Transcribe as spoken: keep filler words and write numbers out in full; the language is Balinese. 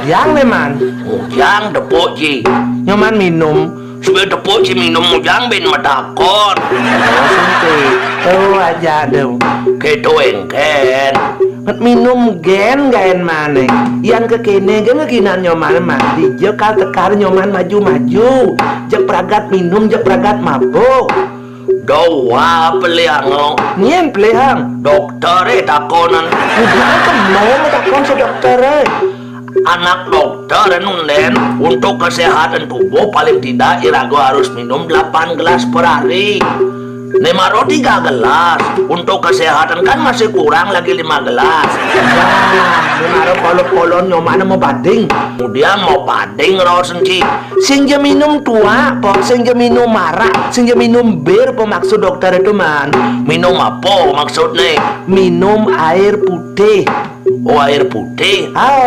Yang né, Man. Ujang tepuk ci. Nyoman minum. Sebab tepuk ci minum ujang bin matakon. Sing kéto aja dong. Kéto éngkén. Nget minum gén gaén mané. Yan kékéné gén ngeginan Nyoman mati. Jek kal tekar Nyoman maju-maju. Jek pragat minum, jek pragat mabuk. Doa pelihang lo. Nyén pelihang? Dokter é takonan. Udah kemo takon si dokter é. Anak dokter é nundén, untuk kesehatan tubuh paling tidak irago harus minum delapan gelas per hari. Né maro tiga gelas, untuk kesehatan kan masih kurang lagi lima gelas. Nah, né maro kolon-kolon Nyoman mau bading. Kemudian mau bading raos énci. Sing ja minum tuak, pok, sing ja minum arak, sing ja minum bir, pok, maksud dokter itu, Man. Minum apa maksudnya? Minum air putih. Oh, air putih. Ah,